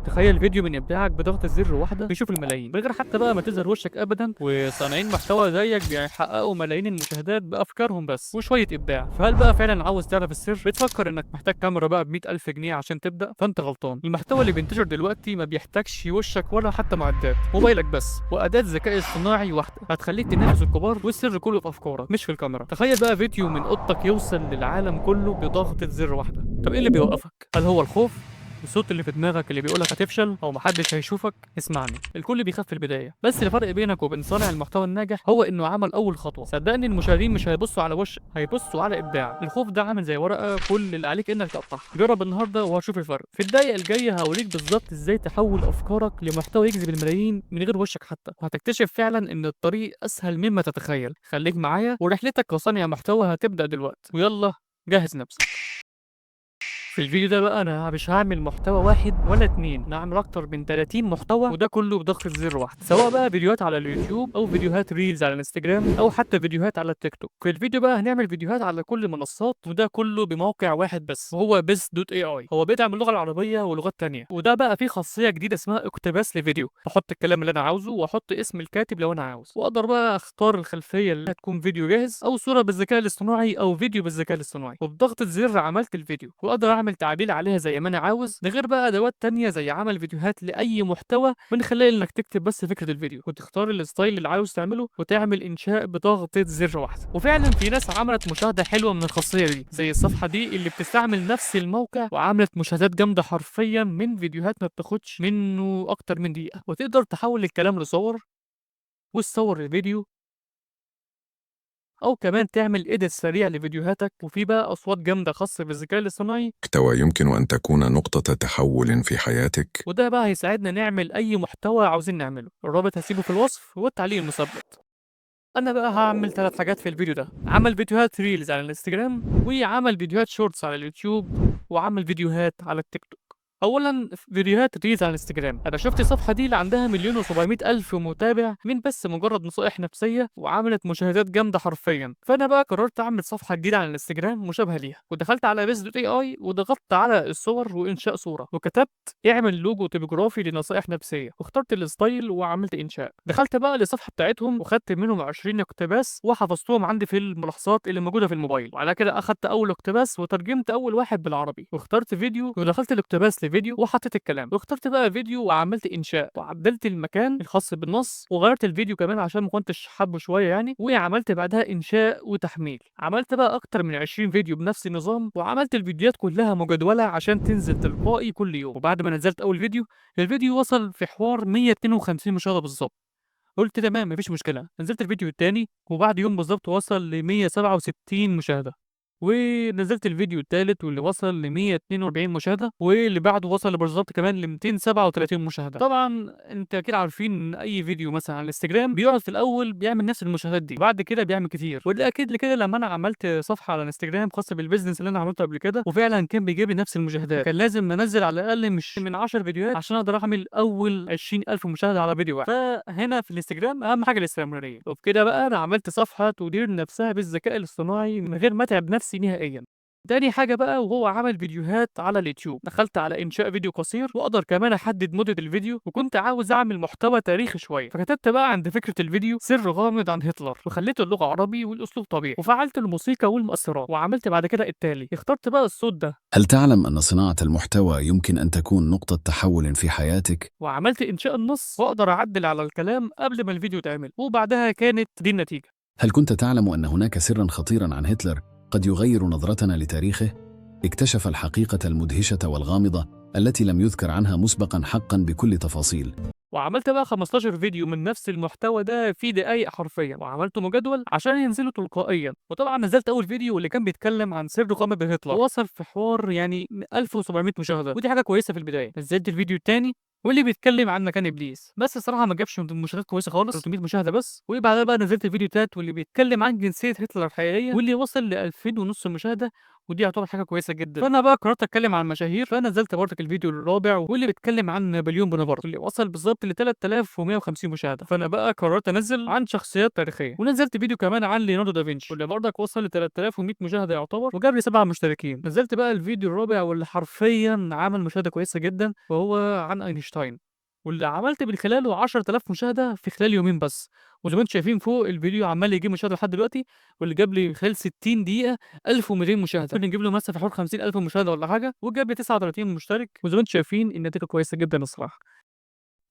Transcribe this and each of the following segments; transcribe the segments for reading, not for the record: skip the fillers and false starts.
تخيل فيديو من ابداعك بضغطة زر واحدة بيشوف الملايين من غير حتى بقى ما تظهر وشك ابدا، وصانعين محتوى زيك بيحققوا ملايين المشاهدات بافكارهم بس وشوية ابداع. فهل بقى فعلا عاوز تعرف السر؟ بتفكر انك محتاج كاميرا بقى ب100,000 جنيه عشان تبدا؟ فانت غلطان. المحتوى اللي بينتشر دلوقتي ما بيحتاجش وشك ولا حتى معدات، موبايلك بس واداه ذكاء اصطناعي واحدة هتخليك تنافس الكبار، والسر كله في افكارك مش في الكاميرا. تخيل بقى فيديو من اوضتك يوصل للعالم كله بضغطة زر واحده. طب ايه اللي بيوقفك؟ هل هو الخوف؟ الصوت اللي في دماغك اللي بيقولك هتفشل او محدش هيشوفك؟ اسمعني، الكل بيخاف في البدايه، بس الفرق بينك وبين صانع المحتوى الناجح هو انه عمل اول خطوه. صدقني المشاهدين مش هيبصوا على وشك، هيبصوا على ابداعك. الخوف ده عامل زي ورقه، كل اللي عليك انك تقطعها. جرب النهارده وهتشوف الفرق. في الدقايق الجاية هوريك بالظبط ازاي تحول افكارك لمحتوى يجذب الملايين من غير وشك حتى، وهتكتشف فعلا ان الطريق اسهل مما تتخيل. خليك معايا ورحلتك كصانع محتوى هتبدا دلوقتي، ويلا جهز نفسك. في الفيديو ده بقى انا مش هعمل محتوى واحد ولا اتنين، انا هعمل اكتر من 30 محتوى، وده كله بضغطة زر واحد، سواء بقى فيديوهات على اليوتيوب او فيديوهات reels على الانستجرام او حتى فيديوهات على التيك توك. في الفيديو بقى هنعمل فيديوهات على كل المنصات، وده كله بموقع واحد بس وهو Bes.ai. هو بيدعم اللغة العربية ولغات تانية، وده بقى فيه خاصية جديدة اسمها اقتباس لفيديو. احط الكلام اللي انا عاوزه واحط اسم الكاتب لو انا عاوز، واقدر بقى اختار الخلفية اللي هتكون فيديو جاهز او صوره بالذكاء الاصطناعي او فيديو بالذكاء الاصطناعي، وبضغطة زر عملت الفيديو، واقدر اعمل تعديل عليها زي ما انا عاوز. ده غير بقى ادوات تانية زي عمل فيديوهات لاي محتوى من خلال انك تكتب بس فكرة الفيديو وتختار ال style اللي عاوز تعمله وتعمل انشاء بضغطة زر واحدة. وفعلا في ناس عملت مشاهدة حلوة من الخاصية دي، زي الصفحة دي اللي بتستعمل نفس الموقع وعملت مشاهدات جامدة حرفيا من فيديوهات ما بتاخدش منه اكتر من دقيقة. وتقدر تحول الكلام لصور والصور لفيديو، او كمان تعمل edit سريع لفيديوهاتك. وفي بقى اصوات جامدة خاصة بالذكاء الاصطناعي محتوى يمكن أن تكون نقطة تحول في حياتك. وده بقى هيساعدنا نعمل اي محتوى عاوزين نعمله. الرابط هسيبه في الوصف والتعليق المثبت. انا بقى هعمل 3 حاجات في الفيديو ده: عمل فيديوهات reels على الانستجرام، وعمل فيديوهات shorts على اليوتيوب، وعمل فيديوهات على التيك توك. اولا فيديوهات reels على الانستجرام. انا شفت الصفحة دي اللي عندها 1,700,000 متابع من بس مجرد نصائح نفسية، وعملت مشاهدات جامدة حرفيا. فانا بقى قررت اعمل صفحة جديدة على الانستجرام مشابهة ليها، ودخلت على Bes.ai وضغطت على الصور وانشاء صوره، وكتبت اعمل لوجو تيبوجرافي لنصائح نفسية، واخترت ال style وعملت انشاء. دخلت بقى للصفحه بتاعتهم وخدت منهم 20 اقتباس وحفظتهم عندي في الملاحظات اللي موجودة في الموبايل. وعلى كده اخدت اول اقتباس وترجمت اول واحد بالعربي، واخترت فيديو ودخلت الاقتباس لفيديو وحطيت الكلام، واخترت بقى فيديو وعملت انشاء وعدلت المكان الخاص بالنص وغيرت الفيديو كمان عشان ما كنتش حابة شوية يعني، وعملت بعدها انشاء وتحميل. عملت بقى اكتر من 20 فيديو بنفس النظام، وعملت الفيديوهات كلها مجدوله عشان تنزل تلقائي كل يوم. وبعد ما نزلت اول فيديو، الفيديو وصل في حوار 152 مشاهده بالظبط. قلت تمام مفيش مشكلة. نزلت الفيديو التاني وبعد يوم بالظبط وصل ل 167 مشاهده، ونزلت الفيديو التالت واللي وصل ل 142 مشاهده، واللي بعده وصل بالظبط كمان ل 237 مشاهده. طبعا انت اكيد عارفين ان اي فيديو مثلا على الانستجرام بيقعد في الاول بيعمل نفس المشاهدات دي، وبعد كده بيعمل كتير. واللي اكيد لكده لما انا عملت صفحة على الانستجرام خاصة بال business اللي انا عملته قبل كده، وفعلا كان بيجيب لي نفس المشاهدات. كان لازم انزل على الاقل مش من 10 فيديوهات عشان اقدر اعمل اول 20,000 مشاهده على فيديو واحد. فهنا في الانستجرام اهم حاجة الاستمرارية. وبكده بقى انا عملت صفحة تدير نفسها بالذكاء الاصطناعي من غير ما اتعب نفسي نهائيا. تاني حاجة بقى وهو عمل فيديوهات على اليوتيوب. دخلت على إنشاء فيديو قصير، وأقدر كمان أحدد مدة الفيديو، وكنت عاوز أعمل محتوى تاريخي شوية، فكتبت بقى عند فكرة الفيديو سر غامض عن هتلر، وخليته اللغة عربي والأسلوب طبيعي، وفعلت الموسيقى والمؤثرات، وعملت بعد كده التالي. اخترت بقى الصوت ده. هل تعلم أن صناعة المحتوى يمكن أن تكون نقطة تحول في حياتك؟ وعملت إنشاء النص، وأقدر أعدل على الكلام قبل ما الفيديو يتعمل، وبعدها كانت دي النتيجة. هل كنت تعلم أن هناك سرا خطيرا عن هتلر قد يغير نظرتنا لتاريخه؟ اكتشف الحقيقة المدهشة والغامضة التي لم يذكر عنها مسبقا حقا بكل تفاصيل. وعملت بقى 15 فيديو من نفس المحتوى ده في دقايق حرفيا، وعملته مجدول عشان ينزلوا تلقائيا. وطبعا نزلت اول فيديو اللي كان بيتكلم عن سر غامض هتلر، ووصل في حوار يعني 1700 مشاهده، ودي حاجة كويسة في البداية. نزلت الفيديو الثاني واللي بيتكلم عن مكان ابليس، بس الصراحة ما جابش مشاهدات كويسة خالص، 300 مشاهده بس. وبعدها بقى نزلت الفيديو التالت واللي بيتكلم عن جنسية هتلر الحقيقية، واللي وصل ل 2500 مشاهده، ودي يعتبر حاجة كويسة جدا. فانا بقى قررت اتكلم عن المشاهير، فنزلت برضك الفيديو الرابع واللي بيتكلم عن نابليون بونابرت اللي وصل بالظبط ل 3150 مشاهده. فانا بقى قررت انزل عن شخصيات تاريخية، ونزلت فيديو كمان عن ليوناردو دافنشي واللي برضك وصل ل 3100 مشاهده يعتبر، وجاب لي 7 مشتركين. نزلت بقى الفيديو الرابع واللي حرفيا عمل مشاهده كويسة جدا، وهو عن اينشتاين، واللي عملت من خلاله 10000 مشاهده في خلال يومين بس. وزي ما انتم شايفين فوق الفيديو عمال يجيب مشاهده لحد دلوقتي، واللي جاب لي خلال 60 دقيقة 1200 مشاهده، ممكن نجيب له مثلا في حوالي 50000 مشاهده ولا حاجة، وجاب لي 39 مشترك. وزي ما انتم شايفين النتيجة كويسة جدا الصراحة.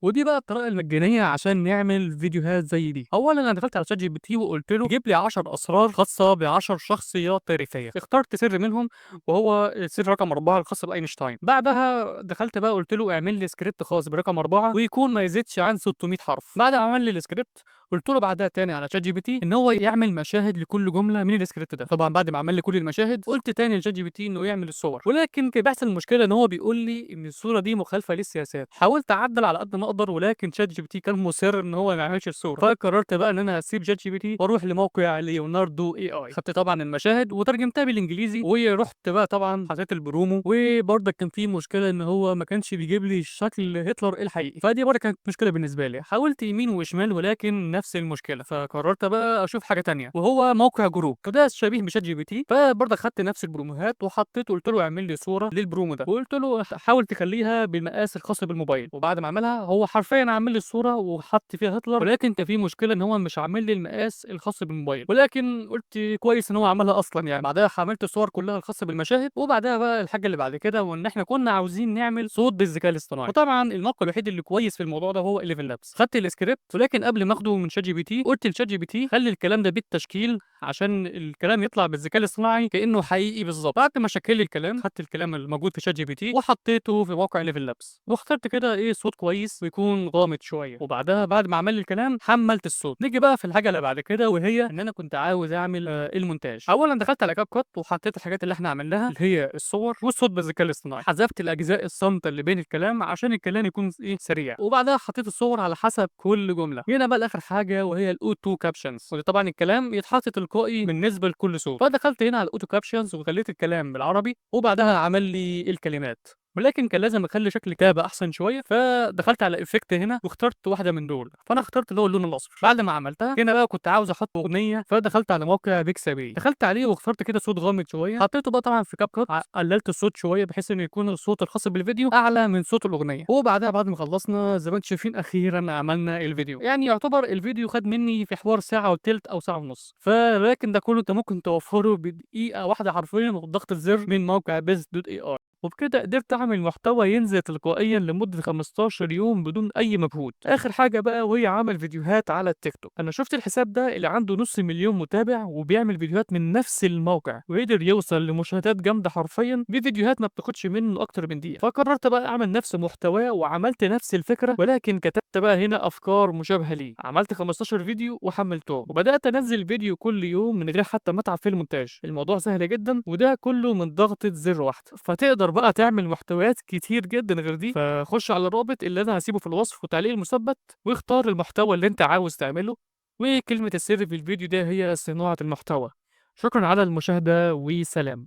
ودي بقى الطريقة المجانية عشان نعمل فيديوهات زي دي. اولا انا دخلت على ChatGPT وقلت له جيب لي 10 اسرار خاصة ب 10 شخصيات تاريخية، اخترت سر منهم وهو السر رقم 4 الخاص باينشتاين. بعدها دخلت بقى قلت له اعمل لي سكريبت خاص برقم 4 ويكون ما يزيدش عن 600 حرف. بعد ما عمل لي السكريبت قلت له بعدها تاني على ChatGPT ان هو يعمل مشاهد لكل جملة من السكريبت ده. طبعا بعد ما عمل لي كل المشاهد قلت تاني ل ChatGPT انه يعمل الصور، ولكن كان بيحصل المشكلة ان هو بيقول لي ان الصورة دي مخالفة للسياسات. حاولت اعدل على قد ما اقدر، ولكن ChatGPT كان مصر ان هو ما يعملش الصورة. فقررت بقى ان انا هسيب ChatGPT واروح لموقع Leonardo AI. خدت طبعا المشاهد وترجمتها بالانجليزي، ورحت بقى طبعا حطيت البرومو. وبرضه كان في مشكلة ان هو ما كانش بيجيب لي شكل هتلر الحقيقي، فدي برضه كانت مشكلة بالنسبة لي. حاولت يمين وشمال ولكن نفس المشكلة، فقررت بقى اشوف حاجة تانية وهو موقع Grok، وده شبيه ب ChatGPT. فبرضه خدت نفس البروموهات وحطيت قلت له اعمل لي صوره للبرومو ده، وقلت له حاول تخليها بالمقاس الخاص بالموبايل. وبعد ما عملها هو حرفيا عامل لي الصورة وحط فيها هتلر، ولكن كان في مشكلة ان هو مش عامل لي المقاس الخاص بالموبايل، ولكن قلت كويس ان هو عملها اصلا يعني. بعدها حملت الصور كلها الخاصة بالمشاهد. وبعدها بقى الحاجة اللي بعد كده وان احنا كنا عاوزين نعمل صوت بالذكاء الاصطناعي، وطبعا الموقع الوحيد اللي كويس في الموضوع ده هو ElevenLabs. خدت السكريبت، ولكن قبل ما اخده من ChatGPT قلت ل ChatGPT خلي الكلام ده بالتشكيل عشان الكلام يطلع بالذكاء الاصطناعي كانه حقيقي بالظبط. بعد ما شكل لي الكلام خدت الكلام الموجود في ChatGPT وحطيته في موقع ElevenLabs، واخترت كده ايه صوت كويس ويكون غامض شوية. وبعدها بعد ما عمل لي الكلام حملت الصوت. نيجي بقى في الحاجة اللي بعد كده وهي ان انا كنت عاوز اعمل المونتاج. اولا دخلت على CapCut وحطيت الحاجات اللي احنا عملناها اللي هي الصور والصوت بالذكاء الاصطناعي، حذفت الاجزاء الصامته اللي بين الكلام عشان الكلام يكون ايه سريع، وبعدها حطيت الصور على حسب كل جملة. هنا بقى لاخر حاجة وهي ال auto captions، وده طبعا الكلام يتحط تلقائي بالنسبة لكل صوت. فدخلت هنا على ال auto captions وخليت الكلام بالعربي، وبعدها عمل لي الكلمات، ولكن كان لازم اخلي شكل الكتابة احسن شوية. فدخلت على effect هنا واخترت واحدة من دول، فانا اخترت اللي هو اللون الاصفر. بعد ما عملتها هنا بقى كنت عاوز احط اغنية، فدخلت على موقع Pixabay، دخلت عليه واخترت كده صوت غامض شوية، حطيته بقى طبعا في CapCut، قللت الصوت شوية بحيث انه يكون الصوت الخاص بالفيديو اعلى من صوت الاغنية. وبعدها بعد ما خلصنا زي ما انتم شايفين اخيرا عملنا الفيديو. يعني يعتبر الفيديو خد مني في حوار ساعة وثلث او ساعة ونص، فلكن ده كله انت ممكن توفره بدقيقة واحدة حرفيا وبضغط الزر من موقع Best.ai. وبكده قدرت اعمل محتوى ينزل تلقائيا لمدة 15 يوم بدون اي مجهود. اخر حاجة بقى وهي عمل فيديوهات على التيك توك. انا شفت الحساب ده اللي عنده 500,000 متابع وبيعمل فيديوهات من نفس الموقع، وقدر يوصل لمشاهدات جامدة حرفيا بفيديوهات ما بتاخدش منه اكتر من دقيقة. فقررت بقى اعمل نفس محتواه وعملت نفس الفكرة، ولكن كتبت بقى هنا افكار مشابهة ليه. عملت 15 فيديو وحملتهم، وبدات انزل فيديو كل يوم من غير حتى ما اتعب في المونتاج. الموضوع سهل جدا، وده كله من ضغطه زر واحدة. فتقدر بقى تعمل محتويات كتير جدا غير دي. فخش على الرابط اللي انا هسيبه في الوصف وتعليق المثبت، واختار المحتوى اللي انت عاوز تعمله. وكلمة السر في الفيديو ده هي صناعة المحتوى. شكرا على المشاهدة وسلام.